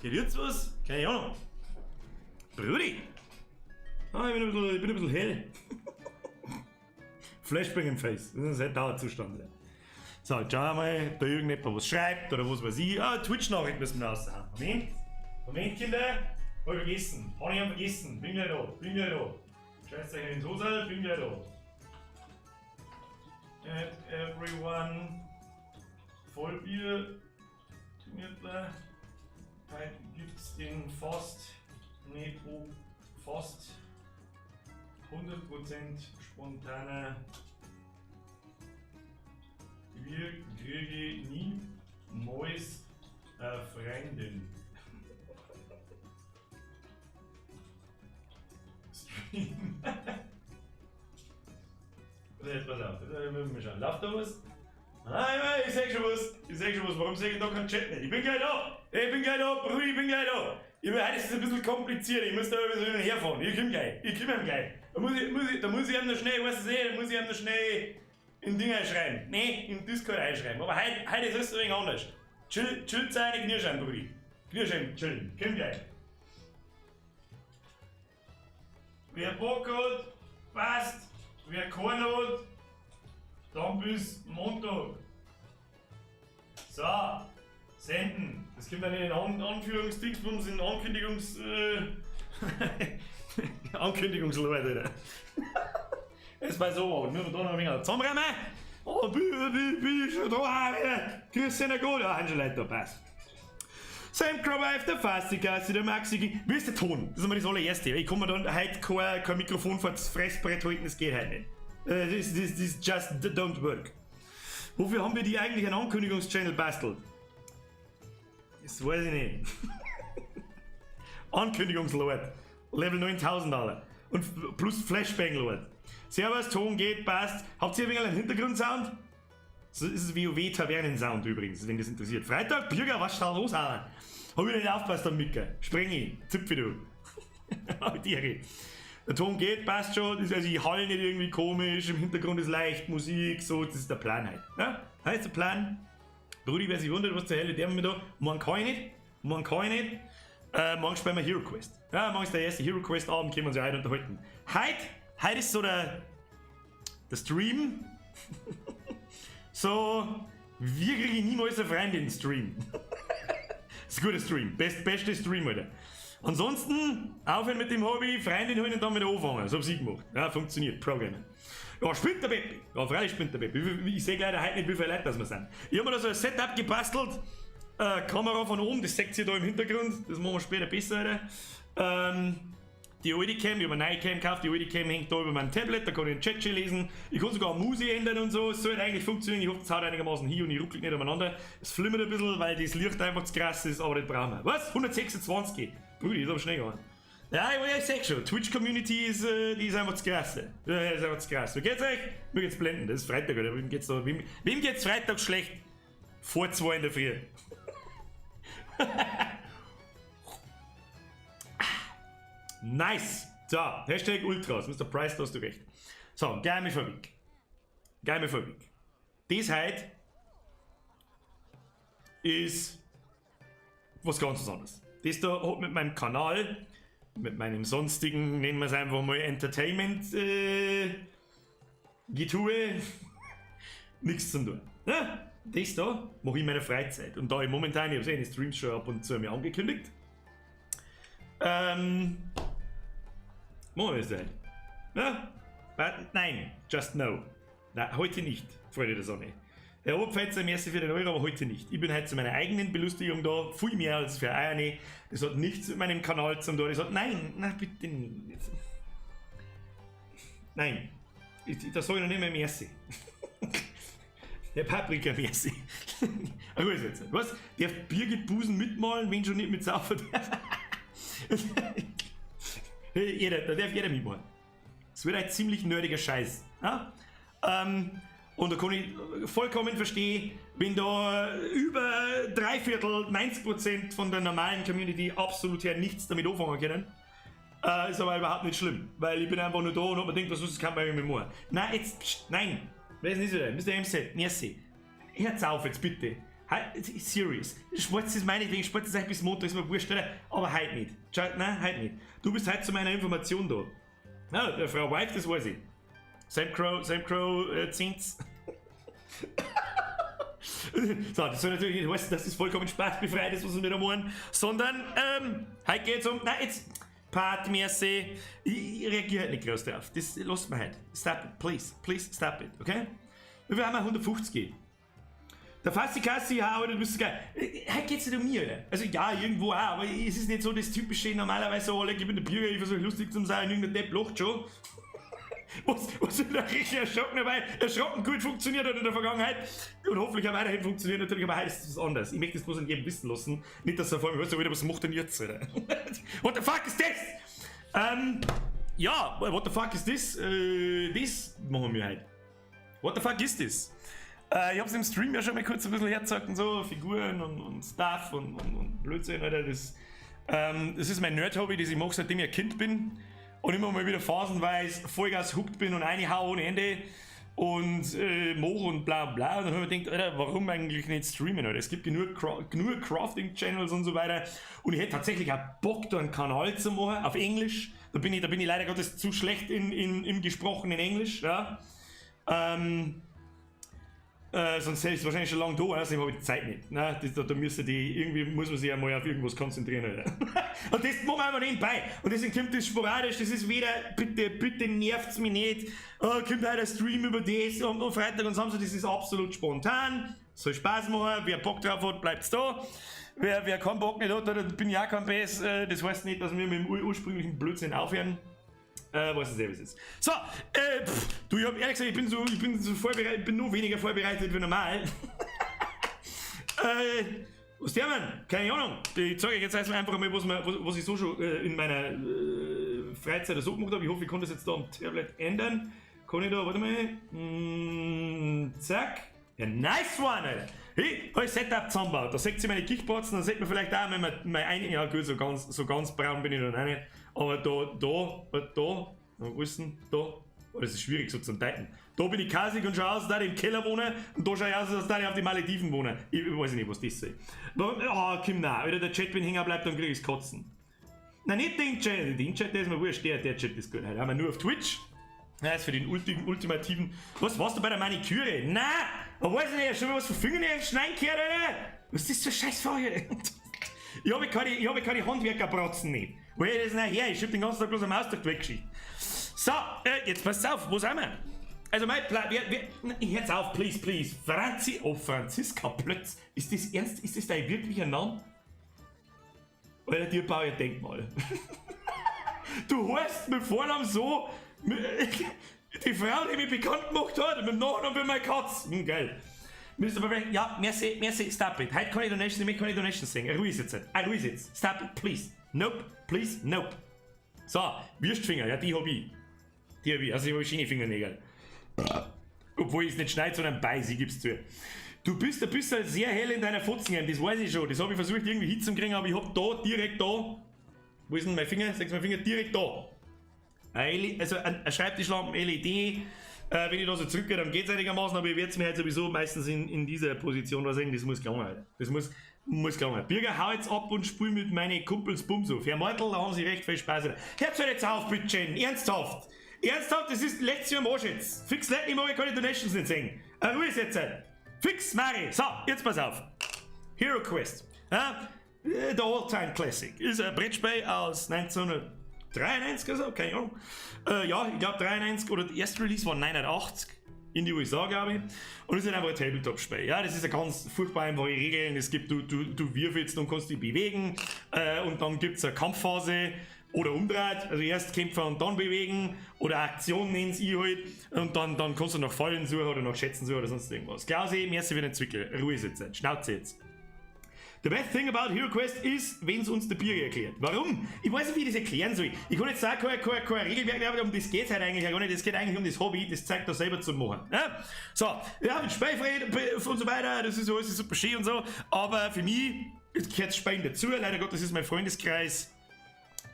Geht jetzt was? Keine Ahnung. Brudi! Ah, ich bin ein bisschen hell. Flashbang im Face. Das ist ein Dauerzustand. So, jetzt schauen wir mal, ob da irgendjemand was schreibt oder was weiß ich. Ah, Twitch-Nachricht müssen wir raushauen. Moment. Moment, Kinder. Hab ich vergessen. Hab ich vergessen. Bin gleich da. Bin gleich da. Scheiß euch in den Hosel. Bin gleich da. At everyone. Vollbier. Gemütlich. Heute gibt's den fast, nicht fast 100% spontaner. Wir kriege niemals eine Freundin. Stream. So, jetzt pass auf, jetzt müssen wir schauen. Läuft da was? Ah, ich seh schon was. Ich seh schon was. Warum seh ich da keinen Chat nicht? Ich bin gleich da. Ich bin gleich da, Bruder, ich bin gleich da. Ich bin, heute ist es ein bisschen kompliziert. Ich muss da ein bisschen hin und her fahren. Ich komm gleich. Ich komm ihm gleich. Da muss ich ihm noch schnell, weißt du, da muss ich ihm noch schnell in Ding einschreiben. Nee, in Discord einschreiben. Aber heute ist alles ein wenig anders. Chill, chill seine Knirschein, Brudi. Knirschein, chillen. Komm gleich. Wer Bock hat, passt. Wer keinen hat, dann bis Montag. So, senden. Das kommt dann in den Anführungsdingsbums, in den Ankündigungsleute, Alter. Das war so, müssen wir da noch ein wenig zusammenräumen. Oh, bin schon da, Alter. Grüß dich, gut. Ja, haben schon Leute da, passt. Sam Crowwife, der Fasti-Gassi, der Maxi. Wie ist der Ton? Das ist immer das allererste. Ich kann mir dann heute kein Mikrofon vor das Fressbrett halten, das geht halt nicht. This just don't work. Wofür haben wir die eigentlich einen Ankündigungschannel bastelt? Das weiß ich nicht. Ankündigungslord. Level 9000, Alter. Und plus Flashbang-Lord. Servus, Ton geht, passt. Habt ihr ein wenig einen Hintergrundsound? So ist es WoW-Tavernen-Sound übrigens, wenn das interessiert. Freitag, Bürger, was ist da los, Alter? Hab ich nicht aufgepasst am Micker. Spreng ich, zipfe du. Tiere. Der Ton geht, passt schon. Das ist, also ich hall nicht irgendwie komisch, im Hintergrund ist leicht Musik, so, das ist der Plan halt. Ja? Heißt der Plan. Brudi, wer sich wundert, was zur Hölle der mit da. Morgen kann ich nicht. Morgen kann ich nicht. Morgen spielen wir Hero Quest. Ja, morgen ist der erste Hero Quest Abend, können wir uns ja heute unterhalten. Heute ist so der Stream. So, wir kriegen niemals eine Freundin Stream. Das ist ein guter Stream. Beste Stream, Alter. Ansonsten aufhören mit dem Hobby, Freundin holen und dann wieder anfangen. So hab ich gemacht. Ja, funktioniert. Programming. Ja, spinnt der Peppi. Ja, freilich spinnt der Peppi. Ich seh leider heute nicht, wie viele Leute das wir sind. Ich hab mir da so ein Setup gebastelt. Kamera von oben, das seht ihr da im Hintergrund. Das machen wir später besser, Alter. Die alte Cam, ich hab eine neue Cam gekauft, die alte Cam hängt da über meinem Tablet, da kann ich den Chat schon lesen. Ich kann sogar Muse ändern und so, es sollte eigentlich funktionieren. Ich hoffe, es haut einigermaßen hin und ich ruckelt nicht umeinander. Es flimmert ein bisschen, weil das Licht einfach zu krass ist, aber das brauchen wir. Was? 126? Brudi, ist aber schnell gegangen. Ja, ich sag schon, Twitch-Community ist, die ist einfach zu krass. Ja, ist einfach zu krass. Wie geht's euch? Mir geht's blenden, das ist Freitag, oder? Wem geht's da? Wem geht's Freitag schlecht? Vor 2 in der Früh. Nice! So, Hashtag Ultras, Mister Price, da hast du recht. So, gleich mal vorweg. Gleich mal vorweg. Das heute ist was ganz anderes. Das da hat mit meinem Kanal, mit meinem sonstigen, nennen wir es einfach mal Entertainment, Getue, nichts zu tun. Ja, das da mache ich in meiner Freizeit. Und da ich momentan, ich hab's eh in den Streams schon ab und zu mir angekündigt, machen wir es halt. Ja? But, nein, just no. Nein, heute nicht, Freunde der Sonne. Der Oberpfälzer im ersten für den Euro, aber heute nicht. Ich bin heute zu meiner eigenen Belustigung da, viel mehr als für eine. Das hat nichts mit meinem Kanal zu tun. Das hat, nein, nein, bitte nicht. Nein, das sag ich noch nicht mehr Merci. Der Paprika Merci. Aber gut, jetzt. Was? Darf Birgit Busen mitmalen, wenn schon nicht mit saufen darf? Jeder, da darf jeder mitmalen. Es wird ein ziemlich nerdiger Scheiß. Ja? Und da kann ich vollkommen verstehen, wenn da über dreiviertel, 90% von der normalen Community absolut her nichts damit anfangen können. Ist aber überhaupt nicht schlimm, weil ich bin einfach nur da und hab mir gedacht, was ist, kann man irgendwie machen. Nein, jetzt, pst, nein, wer ist nicht so, Mister MZ, merci. Hört's auf jetzt bitte. Serious. Spart es meinetwegen, spart es euch bis Montag, ist mir wurscht, Alter. Aber heute nicht. Nein, heute nicht. Du bist heute zu meiner Information da. Ja, der Frau Wife, das weiß ich. Same Crow, Zins. So, das soll natürlich nicht heißen, dass das vollkommen spaßbefreit ist, was wir da machen, sondern heute geht's um. Nein, jetzt. Pat, merci. Ich reagiere halt nicht groß drauf. Das lasst mir halt. Stop it, please. Please stop it, okay? Wie viel haben wir? 150. Der Fassi-Kassi, ja, aber du bist geil. Heute geht's nicht um mich, Alter. Also ja, irgendwo auch, aber es ist nicht so das typische, normalerweise so, alle geben der Bier, ich versuche, lustig zu sein, irgendein Depp lacht schon. Was in der richtig erschrocken, weil erschrocken gut funktioniert hat in der Vergangenheit und hoffentlich auch weiterhin funktioniert natürlich, aber heute ist es was anderes. Ich möchte es bloß an jedem wissen lassen. Nicht, dass er vor mir hört, so, was macht denn jetzt, Alter? What the fuck is this? Ja, what the fuck is this? Das machen wir heute. What the fuck is this? Ich hab's im Stream ja schon mal kurz ein bisschen hergezeigt und so, Figuren und Stuff und Blödsinn, Alter. Das ist mein Nerd-Hobby, das ich mache, seitdem ich ein Kind bin und immer mal wieder phasenweise Vollgas hooked bin und reinhau ohne Ende und mache und bla bla. Und dann habe ich mir gedacht, Alter, warum eigentlich nicht streamen? Alter? Es gibt genug Crafting-Channels und so weiter. Und ich hätte tatsächlich auch Bock, da einen Kanal zu machen, auf Englisch. Da bin ich leider Gottes zu schlecht im gesprochenen Englisch. Ja. Sonst hätte ich es wahrscheinlich schon lange da, außerdem habe ich die Zeit nicht. Ne? Das, da, da müsste die, irgendwie muss man sich ja mal auf irgendwas konzentrieren. Alter. Und das machen wir einfach nebenbei. Und deswegen kommt das sporadisch, das ist weder, bitte, bitte nervt's mich nicht. Oh, kommt heute ein Stream über das und Freitag und Samstag, das ist absolut spontan. Soll Spaß machen, wer Bock drauf hat, bleibt's da. Wer keinen Bock nicht hat, da bin ich auch kein Bess. Das heißt nicht, dass wir mit dem ursprünglichen Blödsinn aufhören. Was es selber ist. So, pff, du, ich hab ehrlich gesagt, ich bin so vorbereitet, bin nur weniger vorbereitet wie normal. Was der Mann? Keine Ahnung. Ich zeige euch jetzt erstmal einfach mal, was ich so schon in meiner Freizeit so gemacht habe. Ich hoffe, ich kann das jetzt da am Tablet ändern. Kann ich da, warte mal. Zack. Ja, nice one, Alter. Hey, hab ich Setup zusammengebaut. Da seht ihr meine Gichtbatzen, da sieht man vielleicht auch, wenn man mein ein, ja gut, so ganz braun bin ich noch nicht. Aber da, da, da, wo ist denn, da, oh, das ist schwierig so zu deuten. Da bin ich kasig und schau aus, da ich im Keller wohne, und da schau ich aus, als da ich auf die Malediven wohne. Ich weiß nicht, was das soll. Oh, komm na, Alter, der Chat, wenn hängen bleibt, dann krieg ich's Kotzen. Nein, nicht den Chat, den Chat, der ist mir wurscht, der Chat ist gut. Heute haben wir nur auf Twitch. Ja, ist für den ultimativen. Was warst du bei der Maniküre? Na, aber weiß ich nicht, schon mal was von Fingernägeln schneiden gehört, Alter? Was ist das für eine Scheißfrage? Ich habe keine Handwerkerbratzen nicht. Wo ist das denn her? Ich schieb den ganzen Tag bloß am Maus durch die Weggeschichte. So, jetzt passt auf, wo sind wir? Also mein Plan, wer, hört's auf, please, please. Franzi, oh, Franziska Plötz. Ist das ernst? Ist das dein wirklicher Name? Alter, dir baue ich ein Denkmal. Du heißt mit Vornamen so, die Frau, die mich bekannt gemacht hat, mit dem Nachnamen wie meine Katze. Geil. Mr. Perfect, ja, merci, merci, stop it. Heute kann ich Donations, ich möchte keine Donations sehen. Ruhig jetzt. Ah, ruhig jetzt. Stop it, please. Nope, please, nope. So, Würstfinger, ja, die hab ich. Die hab ich, also ich habe schöne Fingernägel. Obwohl ich es nicht schneide, sondern beiß, ich gib's zu. Du bist ein bisschen sehr hell in deiner Fotzen, das weiß ich schon. Das habe ich versucht irgendwie hinzukriegen, aber ich hab da, direkt da. Wo ist denn mein Finger? Sag mein Finger, direkt da. Also eine Schreibtischlampe, LED. Wenn ich da so zurückgehe, dann geht es einigermaßen, aber ich werde es mir halt sowieso meistens in dieser Position was sagen, das muss gelangen, Alter. Das muss gelangen. Birger, hau jetzt ab und spiel mit meinen Kumpels Bumso. Für Mortal, da haben sie recht viel Spaß. Hört halt jetzt auf, bitte, ernsthaft. Ernsthaft, das ist letztes Jahr am Arsch jetzt. Fix, leck, ich mag keine Donations nicht sehen. Ruhe jetzt. Fix, Mari. So, jetzt pass auf. Hero Quest. Ja, the All-Time Classic. Ist ein Brettspiel aus 1993 oder so, keine Ahnung. Ja, ich glaube 93 oder der erste Release war 89 in die USA, glaube ich. Und es ist einfach ein Tabletop-Spiel. Ja, das ist eine ganz furchtbar einfache Regeln. Es gibt, du würfelst und kannst dich bewegen. Und dann gibt es eine Kampfphase oder umdreht. Also erst kämpfen und dann bewegen. Oder Aktion nennen sie halt. Und dann kannst du nach Fallen suchen oder nach Schätzen suchen oder sonst irgendwas. Klausi, merci für den Zwickel. Ruhe jetzt. Schnauze jetzt. The best thing about Hero Quest ist, wenn es uns der Bier erklärt. Warum? Ich weiß nicht, wie ich das erklären soll. Ich kann jetzt sagen, kein Regelwerk mehr, aber um das geht es halt eigentlich gar nicht. Es geht eigentlich um das Hobby, das zeigt da selber zu machen. Ja? So, ja, mit Spielfried und so weiter, das ist alles super schön und so. Aber für mich, es gehört Spielen dazu. Leider Gottes ist mein Freundeskreis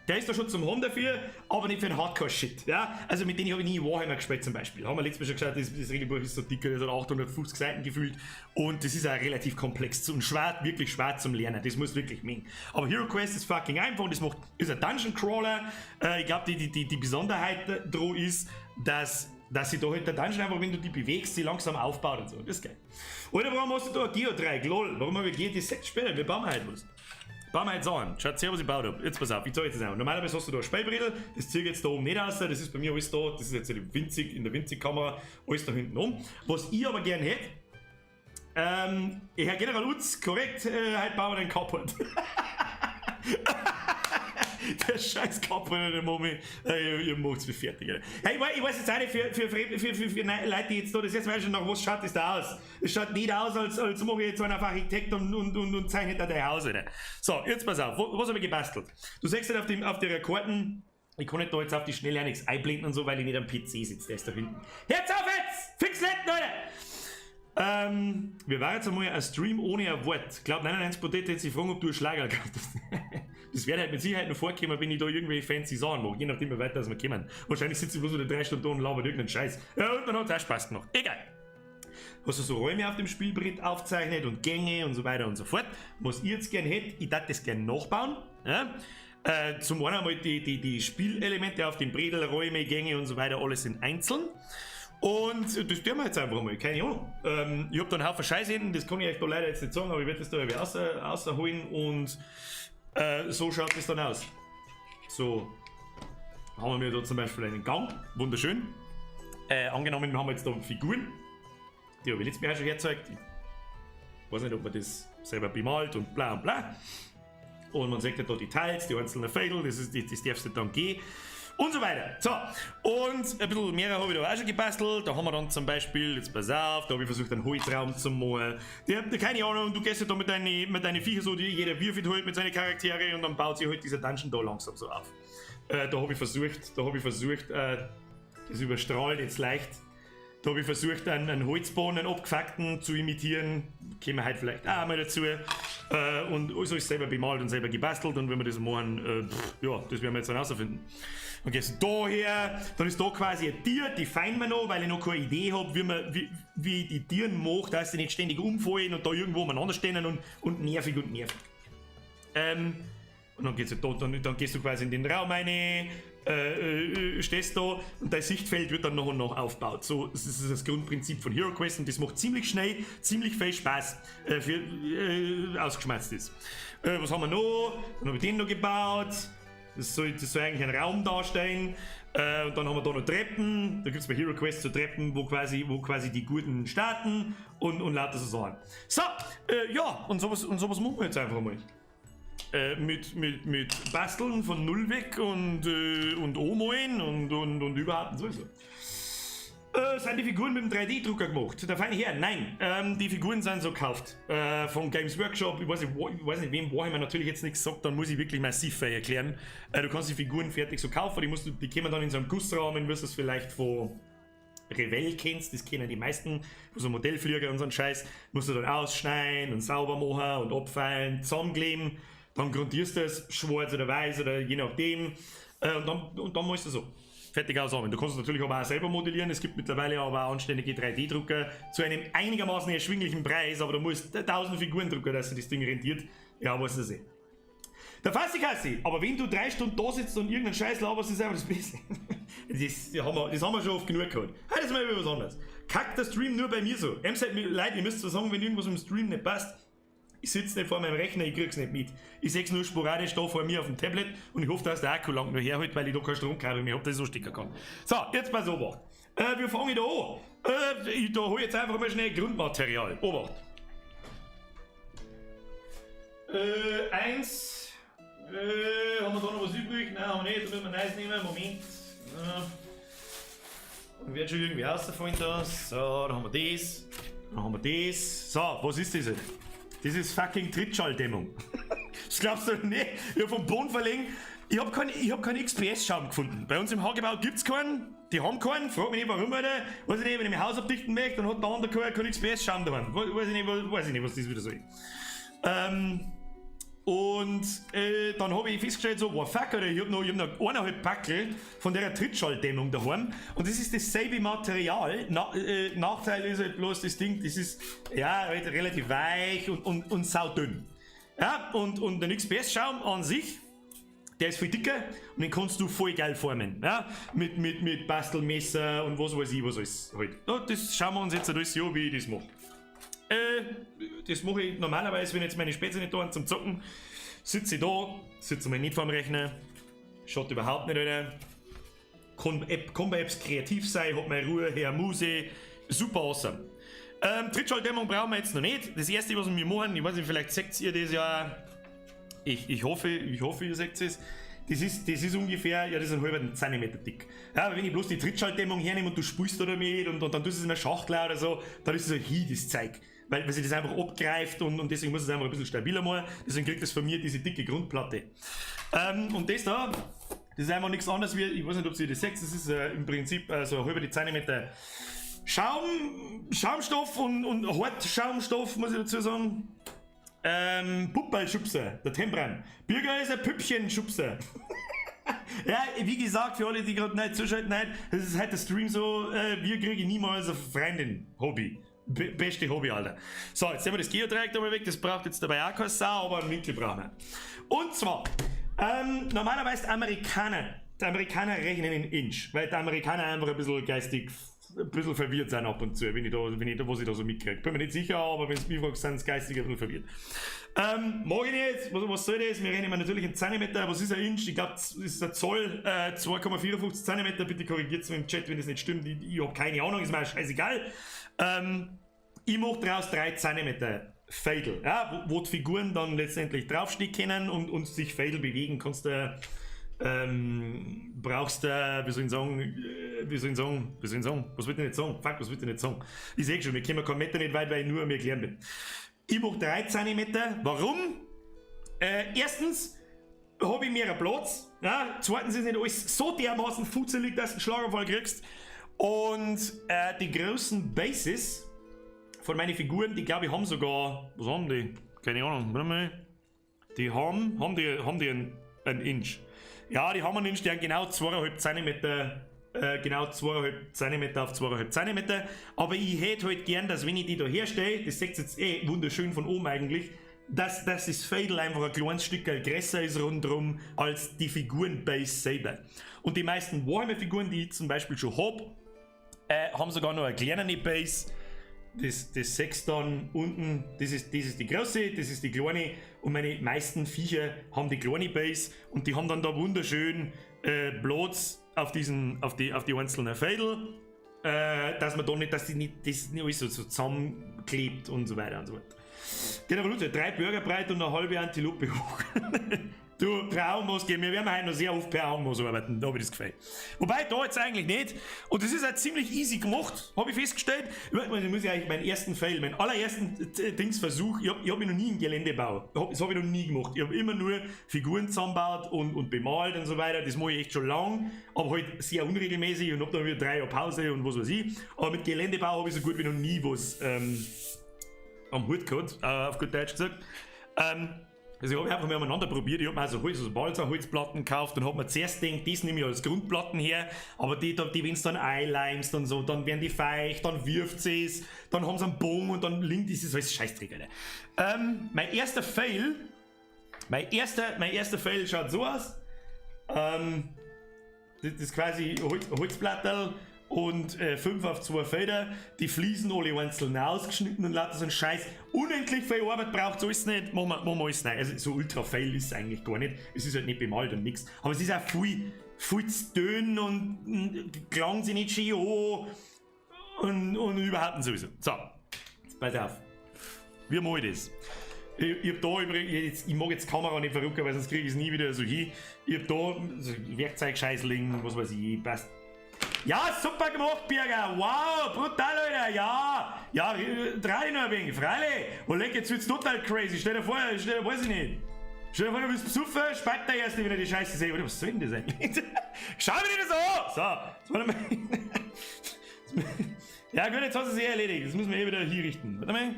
Der ist da schon zum haben dafür, aber nicht für den Hardcore-Shit. Ja? Also mit denen habe ich nie Warhammer gespielt zum Beispiel. Haben wir letztes Mal schon geschaut, das Regelbuch ist so dick, das hat 850 Seiten gefühlt und das ist auch relativ komplex und schwer, wirklich schwer zum Lernen. Das muss wirklich mögen. Aber Hero Quest ist fucking einfach und das macht, ist ein Dungeon Crawler. Ich glaube, die Besonderheit dran ist, dass sich da halt der Dungeon einfach, wenn du die bewegst, sie langsam aufbaut und so. Das ist geil. Oder warum hast du da ein Geodreieck? Lol, warum habe ich Geo das später? Wir bauen halt was. Bauen wir jetzt an. Schaut her, was ich gebaut habe. Jetzt pass auf, ich zeige jetzt das an. Normalerweise hast du da ein Spielbrettel, das ziehe ich jetzt da oben nicht raus, das ist bei mir alles da, das ist jetzt winzig, in der winzig Kamera, alles da hinten um. Was ich aber gern hätte, Herr General Utz, korrekt, heute bauen wir den Carport. Der scheiß Carport, der Moment, ihr macht's mich fertig. Alter. Hey, ich weiß jetzt auch nicht, für Leute, die jetzt da das erste Mal schon, nach was schaut das da aus? Es schaut nicht aus, als mache ich jetzt einen auf Architekt und zeichnet da dein Haus, Alter. So, jetzt pass auf, was habe ich gebastelt? Du siehst halt auf der Karten, ich kann nicht da jetzt auf die Schnelle auch nichts einblenden und so, weil ich nicht am PC sitze, der ist da hinten. Hört's auf jetzt! Fix Letten, Alter! Wir waren jetzt einmal ein Stream ohne ein Wort. Ich glaube, 99 Potato jetzt sich fragen, ob du einen Schlager gehabt hast. Das wird halt mit Sicherheit noch vorkommen, wenn ich da irgendwelche fancy Sachen mache, je nachdem, wie weit das wir kommen. Wahrscheinlich sitze ich bloß wieder 3 Stunden da und laber irgendeinen Scheiß. Ja, und dann hat es auch Spaß gemacht. Egal. Hast du so Räume auf dem Spielbrett aufzeichnet und Gänge und so weiter und so fort. Was ich jetzt gern hätte, ich darf das gern nachbauen. Ja? Zum einen einmal die Spielelemente auf dem Bredel, Räume, Gänge und so weiter, alles sind einzeln. Und das tun wir jetzt einfach mal, keine Ahnung. Ich hab da einen Haufen Scheiße hinten, das kann ich euch da leider jetzt nicht sagen, aber ich werde das da irgendwie rausholen und so schaut das dann aus. So haben wir da zum Beispiel einen Gang, wunderschön. Angenommen, wir haben jetzt da Figuren, die habe ich letztes Mal auch schon hergezeigt. Ich weiß nicht, ob man das selber bemalt und bla und bla. Und man sieht ja da die Tiles, die einzelnen Fädel, das darfst du dann gehen. Und so weiter. So, und ein bisschen mehr habe ich da auch schon gebastelt. Da haben wir dann zum Beispiel, jetzt pass auf, da habe ich versucht, einen Holzraum zu machen. Die haben keine Ahnung, du gehst ja da mit deinen Viecher so, die jeder würfelt halt mit seinen Charaktere und dann baut sich halt dieser Dungeon da langsam so auf. Da habe ich versucht, das überstrahlt jetzt leicht. Da habe ich versucht, einen Holzboden, einen abgefuckten zu imitieren. Kommen wir heute vielleicht auch mal dazu. Und alles selber bemalt und selber gebastelt. Und wenn wir das machen, pff, ja, das werden wir jetzt dann rausfinden. Dann gehst du da her, dann ist da quasi ein Tier, die feinen wir noch, weil ich noch keine Idee habe, wie ich die Tieren mache, dass sie nicht ständig umfallen und da irgendwo umeinander stehen und nervig und nervig. Und dann, geht's halt da, dann gehst du quasi in den Raum rein, stehst da und dein Sichtfeld wird dann nach und nach aufgebaut. So, das ist das Grundprinzip von Hero Quest und das macht ziemlich schnell, ziemlich viel Spaß, für ausgeschmatzt ist. Was haben wir noch? Dann habe ich den noch gebaut. Das soll eigentlich ein Raum darstellen. Und dann haben wir da noch Treppen. Da gibt es bei Hero Quest so Treppen, wo quasi die Guten starten und lauter so Sachen. So, ja, und sowas machen wir jetzt einfach mal. Mit Basteln von Null weg und Anmalen und überhaupt und sowieso. Sind die Figuren mit dem 3D-Drucker gemacht? Der feine Herr, nein. Die Figuren sind so gekauft. Von Games Workshop, ich weiß nicht, wem Warhammer natürlich jetzt nichts sagt, dann muss ich wirklich massiv viel erklären. Du kannst die Figuren fertig so kaufen, die kommen dann in so einem Gussrahmen, wirst du es vielleicht von Revell kennst, das kennen die meisten, so Modellflieger und so ein Scheiß, musst du dann ausschneiden und sauber machen und abfeilen, zusammenkleben, dann grundierst du es, schwarz oder weiß oder je nachdem, und dann musst du so fertig ausarbeiten. Du kannst es natürlich aber auch selber modellieren. Es gibt mittlerweile aber auch anständige 3D-Drucker zu einem einigermaßen erschwinglichen Preis, aber du musst 1000 Figuren drucken, dass sich das Ding rentiert. Ja, was ist das eh. Der Fassikassi, aber wenn du 3 Stunden da sitzt und irgendeinen Scheiß laberst, ist einfach das Beste. Das haben wir schon oft genug gehabt. Heute ist mal wieder was anderes. Kackt der Stream nur bei mir so? Em seid mir leid, ihr müsst zwar sagen, wenn irgendwas im Stream nicht passt. Ich sitze nicht vor meinem Rechner, ich krieg's nicht mit. Ich seh's nur sporadisch da vor mir auf dem Tablet und ich hoffe, dass der Akku lang nur herhält, weil ich da kein Stromkabel mehr hab, dass ich so stecken kann. So, jetzt pass auf. Wie fange ich da an? Ich da hol jetzt einfach mal schnell Grundmaterial. Obacht. Eins. Haben wir da noch was übrig? Nein, haben wir nicht. Da müssen wir Neues nehmen. Moment. Wird schon irgendwie rausfallen da. So, da haben wir das. Dann haben wir das. So, was ist das denn? Das ist fucking Trittschalldämmung. Das glaubst du nicht? Ich hab vom Boden verlegen. Ich hab keinen XPS-Schaum gefunden. Bei uns im Hagebau gibt's keinen. Die haben keinen. Frag mich nicht, warum, Alter. Weiß ich nicht, wenn ich mein Haus abdichten möchte, dann hat der andere keinen XPS-Schaum daheim. Weiß ich nicht, weiß ich nicht, was das wieder soll. Und dann habe ich festgestellt, so, wow, fuck, Alter, ich hab noch eineinhalb Packel von der Trittschalldämmung daheim. Und das ist dasselbe Material. Nachteil ist halt bloß das Ding, das ist ja halt relativ weich und saudünn. Ja, und der XPS-Schaum an sich, der ist viel dicker und den kannst du voll geil formen. Ja? Mit Bastelmesser und was weiß ich, was alles halt. Ja, das schauen wir uns jetzt alles an, wie ich das mache. Das mache ich normalerweise, wenn jetzt meine Spätzle nicht da sind zum Zocken, sitze ich da, sitze mal nicht vorm Rechner, schaut überhaupt nicht, Alter. Kann bei Apps kreativ sein, hab meine Ruhe, hör Musik, super awesome. Trittschalldämmung brauchen wir jetzt noch nicht. Das Erste, was wir machen, ich weiß nicht, vielleicht seht ihr das ja. Ich hoffe, ihr seht es. Das ist ungefähr, ja, das ist ein halber Zentimeter dick. Ja, aber wenn ich bloß die Trittschalldämmung hernehme und du spielst da damit und dann tust du es in der Schachtel oder so, dann ist es so hi, das Zeug. Weil sich das einfach abgreift und deswegen muss es einfach ein bisschen stabiler machen. Deswegen kriegt das von mir diese dicke Grundplatte. Und das da, das ist einfach nichts anderes wie, ich weiß nicht, ob ihr das seht, das ist im Prinzip so ein halber Zentimeter Schaumstoff und Hartschaumstoff, muss ich dazu sagen. Puppelschubser, der Tempran. Birger ist ein Püppchenschubser. Ja, wie gesagt, für alle, die gerade nicht zuschalten, nein, das ist halt der Stream so, wir kriegen niemals eine Freundin. Hobby. Be beste Hobby, Alter. So, jetzt nehmen wir das Geodreieck da mal weg, das braucht jetzt dabei auch keine Sau, aber einen Winkel brauchen wir. Und zwar, normalerweise die Amerikaner rechnen in Inch, weil die Amerikaner einfach ein bisschen geistig ein bisschen verwirrt sind ab und zu, wenn ich da, was ich da so mitkriege. Bin mir nicht sicher, aber wenn es mich fragst, sind sie geistig ein bisschen verwirrt. Mag ich nicht, was soll das? Wir rechnen natürlich in Zentimeter. Was ist ein Inch? Ich glaube, das ist ein Zoll, 2,54 Zentimeter. Bitte korrigiert es mir im Chat, wenn das nicht stimmt. Ich habe keine Ahnung, ist mir scheißegal. Ich mache daraus 3 Zentimeter Feidel, ja, wo die Figuren dann letztendlich draufstehen können und sich feidel bewegen. Kannst du brauchst du, wie soll ich sagen, wie soll ich sagen, wie soll ich sagen, was will ich nicht sagen? Fuck, was will ich nicht sagen? Ich sehe schon, wir kommen keinen Meter nicht weit, weil ich nur am Erklären bin. Ich mache 3 cm. Warum? Erstens habe ich mehr Platz. Ja? Zweitens ist nicht alles so dermaßen futzelig, dass du einen Schlaganfall kriegst. Und die großen Bases von meinen Figuren, die, glaube ich, haben sogar, was haben die? Keine Ahnung, warte mal. Die haben die einen Inch. Ja, die haben einen Inch, die haben genau 2,5 cm, genau 2,5 cm auf 2,5 cm. Aber ich hätte halt gern, dass, wenn ich die da herstelle, das seht ihr jetzt eh wunderschön von oben eigentlich, dass das Feidel einfach ein kleines Stück größer ist rundherum als die Figurenbase selber. Und die meisten Warhammer-Figuren, die ich zum Beispiel schon hab, haben sogar noch eine kleinere Base. Das sechs dann unten, das ist die große, das ist die kleine und meine meisten Viecher haben die kleine Base und die haben dann da wunderschön Platz auf die einzelnen Feidel, dass man da nicht, dass die nicht, das nicht alles so zusammenklebt und so weiter und so fort. Genau, drei Burger breit und eine halbe Antilope hoch. Du, per Augenmaß gehen, wir werden heute noch sehr oft per Augenmaß arbeiten, da habe ich das Gefühl. Wobei, da jetzt eigentlich nicht. Und das ist auch ziemlich easy gemacht, habe ich festgestellt. Ich muss ja eigentlich meinen ersten Fail, meinen allerersten Dingsversuch, ich hab mich noch nie im Geländebau, das habe ich noch nie gemacht. Ich habe immer nur Figuren zusammengebaut und bemalt und so weiter. Das mache ich echt schon lang, aber halt sehr unregelmäßig und hab dann wieder 3 Jahre Pause und was weiß ich. Aber mit Geländebau habe ich so gut wie noch nie was am Hut gehabt, auf gut Deutsch gesagt. Also ich habe einfach mal umeinander probiert. Ich habe mir also Holz, also Balsaholzplatten gekauft und habe mir zuerst gedacht, das nehme ich als Grundplatten her, aber die, wenn du dann einleimst und so, dann werden die feucht, dann wirft sie es, dann haben sie einen Bogen und dann linkt das ist alles Scheißdreck, Alter. Mein erster Fail schaut so aus. Das ist quasi Holzplattel und 5 auf 2 Felder, die Fliesen alle einzeln ausgeschnitten und lauter so ein Scheiß. Unendlich viel Arbeit braucht es alles nicht, machen wir alles neu. Also so ultra fail ist es eigentlich gar nicht. Es ist halt nicht bemalt und nichts. Aber es ist auch viel, viel zu dünn und klang sie nicht schön an und überhaupt und sowieso. So, jetzt pass auf. Wie mache ich das? Ich hab da übrigens, jetzt, ich mag jetzt die Kamera nicht verrücken, weil sonst kriege ich es nie wieder so hin. Ich hab da so Werkzeugscheiß liegen, was weiß ich, passt. Ja, super gemacht, Birger. Wow, brutal, Alter. Ja, ja, dreh dich noch ein wenig, freilich. Und leck, jetzt wird's total crazy. Stell dir vor, weiß ich nicht. Stell dir vor, du bist besoffen, speit der erst, wenn er die Scheiße sieht. Oder was soll denn das eigentlich? Schau mir das an! So, jetzt warte mal. Ja gut, jetzt hast du es eh erledigt. Das müssen wir eh wieder hier richten. Warte mal.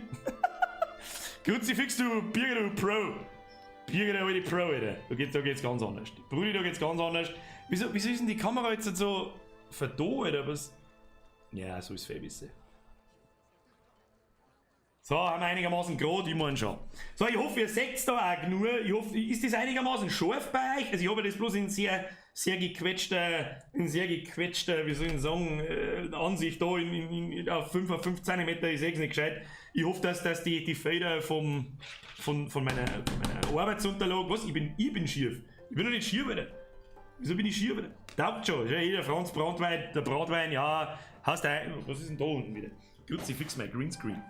Kruzifix, du Birger, du Pro. Birger, der alte Pro, Alter. Da geht's ganz anders. Brudi, da geht's ganz anders. Wieso ist denn die Kamera jetzt so verdo, oder was? Ja, so ist es besser. So, haben wir einigermaßen gerade, ich meine schon. So, ich hoffe, ihr seht da auch genug. Ich hoffe, ist das einigermaßen scharf bei euch? Also ich habe das bloß in sehr, sehr gequetschter, in sehr gequetschter, wie soll ich sagen, Ansicht da auf 5 auf 5 cm, ich sehe es nicht gescheit. Ich hoffe, dass die Felder von meiner Arbeitsunterlage, was? Ich bin schief. Ich bin noch nicht schief, Alter. Wieso bin ich schief, Alter? Taugt schon. Ja, jeder Franz Brandwein, der Bratwein, ja, hast du, was ist denn da unten wieder? Kruzifix, mein Greenscreen.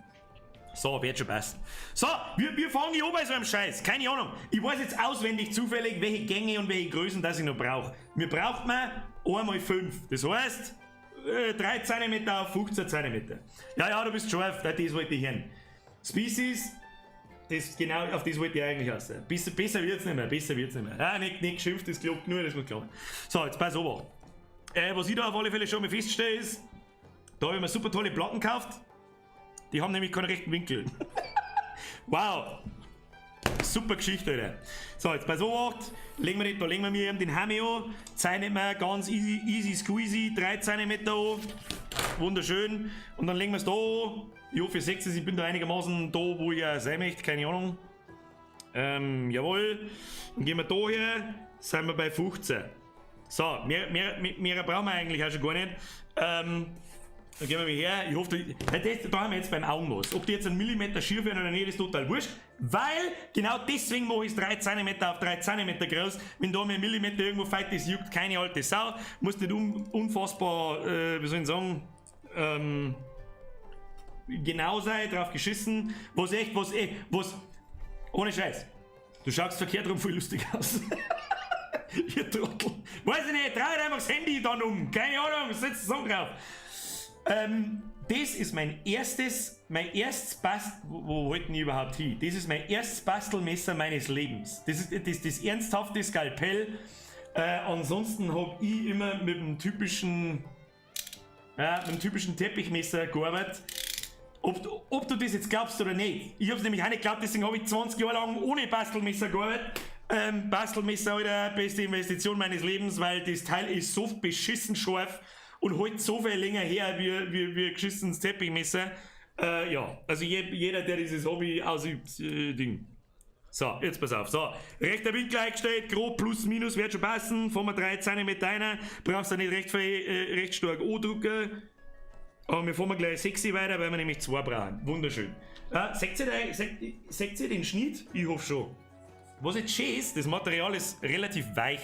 So, wird schon passen. So, wir fangen an bei so einem Scheiß. Keine Ahnung. Ich weiß jetzt auswendig zufällig, welche Gänge und welche Größen das ich noch brauche. Mir braucht man einmal 5. Das heißt, 3 cm auf 15 cm. Ja, du bist scharf. Das wollte ich hören. Species, das, genau, auf das wollte ich eigentlich aus. Besser wird's nicht mehr, besser wird's nicht mehr. Ja, nicht geschimpft, das klappt nur, das muss klar. So, jetzt pass auf. Was ich da auf alle Fälle schon mal feststelle, ist, da habe ich mir super tolle Platten gekauft. Die haben nämlich keinen rechten Winkel. Wow. Super Geschichte, Alter. So, jetzt pass auf, legen wir, da legen wir mir eben den Hammer an, zeichnen wir ganz easy, easy squeezy, 3 cm an. Wunderschön. Und dann legen wir es da an. Ich hoffe, ihr seht es, ich bin da einigermaßen da, wo ich sein möchte, keine Ahnung. Jawohl. Dann gehen wir da her, sind wir bei 15. So, mehr brauchen wir eigentlich auch schon gar nicht. Dann gehen wir mal her. Ich hoffe, da haben wir jetzt beim Augenmaß. Ob die jetzt einen Millimeter schief werden oder nicht, ist total wurscht. Weil genau deswegen mache ich es 3 cm auf 3 cm groß. Wenn da mir ein Millimeter irgendwo feit ist, juckt keine alte Sau. Muss nicht unfassbar, wie soll ich sagen, genau sein, drauf geschissen. Was echt, was, eh, was, ohne Scheiß. Du schaust verkehrt rum voll lustig aus. Ihr Trottel. Weiß ich nicht, dreh einfach das Handy dann um. Keine Ahnung, setz den Song drauf. Das ist mein erstes Bast, wo wollten ich überhaupt hin? Das ist mein erstes Bastelmesser meines Lebens. Das ist das ernsthafte Skalpell. Ansonsten hab ich immer mit dem typischen Teppichmesser gearbeitet. Ob du das jetzt glaubst oder nicht. Ich hab's nämlich auch nicht geglaubt, deswegen habe ich 20 Jahre lang ohne Bastelmesser gearbeitet. Bastelmesser, Alter, beste Investition meines Lebens, weil das Teil ist so beschissen scharf und hält so viel länger her wie geschissenes Teppichmesser. Ja, also jeder, der dieses Hobby ausübt, Ding. So, jetzt pass auf. So, rechter Winkel eingestellt, grob plus minus wird schon passen. Fahren wir 3 cm rein. Brauchst du nicht recht stark andrücken. Aber wir fahren gleich 6 weiter, weil wir nämlich zwei brauchen. Wunderschön. Seht ihr den Schnitt? Ich hoffe schon. Was jetzt schön ist, das Material ist relativ weich.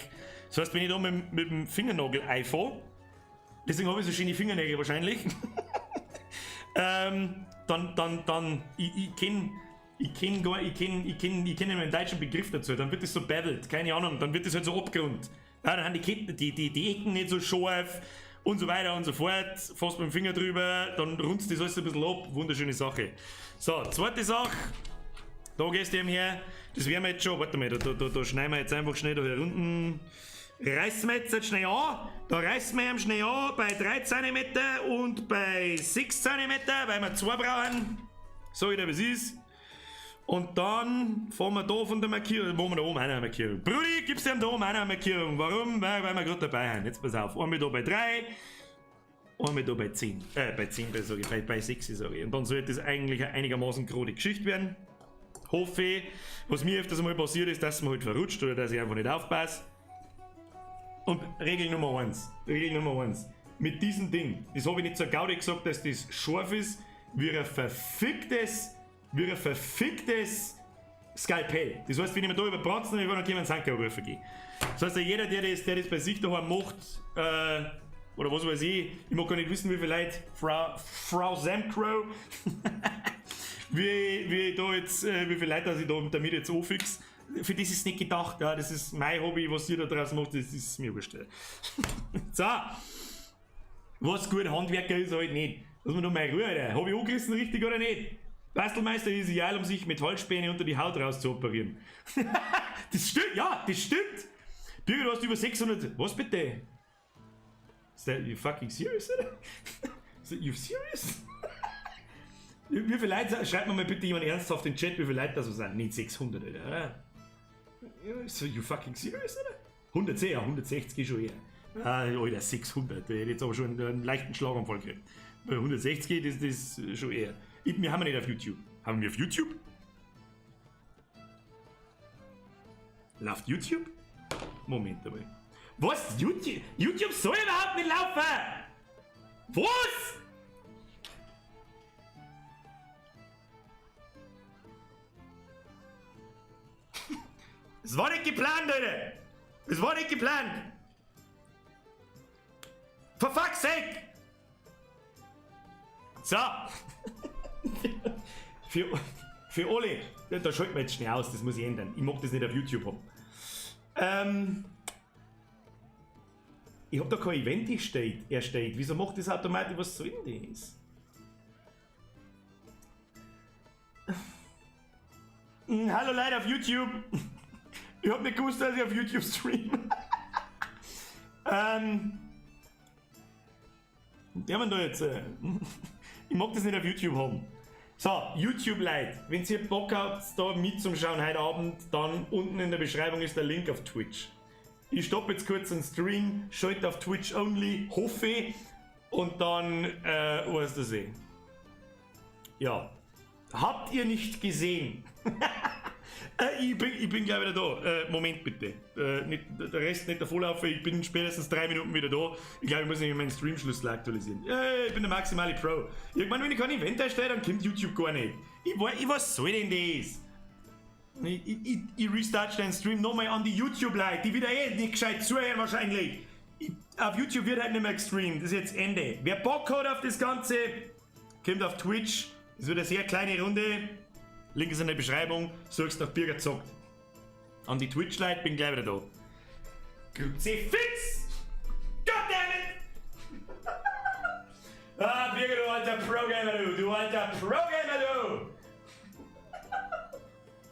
Das heißt, wenn ich da mit dem Fingernagel einfahre, deswegen habe ich so schöne Fingernägel wahrscheinlich, dann, ich kenn gar, ich kenn einen deutschen Begriff dazu, dann wird das so bevelled, keine Ahnung, dann wird das halt so abgerundet. Ja, dann haben die Ketten, die Ecken nicht so scharf und so weiter und so fort. Fährst mit dem Finger drüber, dann rundst das alles ein bisschen ab, wunderschöne Sache. So, zweite Sache, da gehst du eben her, das werden wir jetzt schon, warte mal, da schneiden wir jetzt einfach schnell da hier unten. Reißen wir jetzt schnell an, da reißen wir ihn schnell an bei 3 cm und bei 6 cm, weil wir zwei brauchen. Sag ich dir, was ist. Und dann fahren wir da von der Markierung, machen wir da oben eine Markierung. Brudi, gibst du ihm da oben eine Markierung? Warum? Weil wir gerade dabei sind. Jetzt pass auf, einmal da bei 3, einmal da bei 10. Bei 10, sag ich, bei 6, sage ich. Und dann sollte das eigentlich eine einigermaßen gerade Geschichte werden. Hoffe ich. Was mir öfters mal passiert ist, dass man halt verrutscht oder dass ich einfach nicht aufpasse. Und Regel Nummer 1. Regel Nummer 1. Mit diesem Ding, das habe ich nicht zur Gaudi gesagt, dass das scharf ist, wie ein verficktes Skalpell. Das heißt, wenn ich mir da überbratzen, dann kann ich einen Sanker rufen gehen. Das heißt, jeder, der das bei sich daheim macht, oder was weiß ich, ich mag gar nicht wissen, wie viele Leute, Frau Samcrow, wie viele Leute ich da damit jetzt anfix. Für das ist nicht gedacht, ja, das ist mein Hobby, was ihr da draußen macht, das ist mir wurscht. So, was gut Handwerker ist, halt nicht. Lass mir doch mal Ruhe, Alter. Hab ich angerissen richtig oder nicht? Bastelmeister ist ideal, um sich mit Holzspäne unter die Haut raus zu operieren. Das stimmt, ja, das stimmt. Birgit, du hast über 600. Was bitte? Is that you fucking serious, oder? Is that you serious? Wie viele Leute, schreibt mir mal bitte jemand ernsthaft in den Chat, wie viele Leute das so sind. Nicht 600, Alter, oder? So, you fucking serious, oder? 110, ja, 160 ist schon eher. Ah, Alter, 600, da hätte ich jetzt aber schon einen leichten Schlaganfall gekriegt. Bei 160, das ist schon eher. Wir haben ja nicht auf YouTube. Haben wir auf YouTube? Läuft YouTube? Moment einmal. Was? YouTube? YouTube soll überhaupt nicht laufen! Was? Es war nicht geplant, Alter! Es war nicht geplant! For fuck's sake! So! Für alle, da schalten wir jetzt schnell aus, das muss ich ändern. Ich mag das nicht auf YouTube haben. Ich hab da kein Event erstellt. Wieso macht das automatisch? Was soll denn das? Hallo Leute auf YouTube! Ich hab nicht gewusst, dass ich auf YouTube streame. Der man da jetzt. Ich mag das nicht auf YouTube haben. So, YouTube-Leute, wenn ihr Bock habt, da mitzuschauen heute Abend, dann unten in der Beschreibung ist der Link auf Twitch. Ich stoppe jetzt kurz den Stream, schalte auf Twitch only, hoffe ich, und dann, weißt du eh. Ja. Habt ihr nicht gesehen? Ich bin gleich wieder da. Moment bitte. Nicht, der Rest nicht davonlaufen. Ich bin spätestens 3 Minuten wieder da. Ich glaube, ich muss nämlich meinen Streamschlüssel aktualisieren. Ich bin der maximale Pro. Irgendwann, wenn ich kein Event erstelle, dann kommt YouTube gar nicht. Was soll denn das? Ich restarte den Stream nochmal an die YouTube-Leute, die wieder eh nicht gescheit zuhören wahrscheinlich. Auf YouTube wird halt nicht mehr gestreamt. Das ist jetzt Ende. Wer Bock hat auf das Ganze, kommt auf Twitch. Das wird eine sehr kleine Runde. Link ist in der Beschreibung. Suchst nach Birger zockt. An die Twitch-Leute, bin gleich wieder da. Kruzifix! Goddammit! Ah, Birger, du alter Pro-Gamer, du alter Pro-Gamer!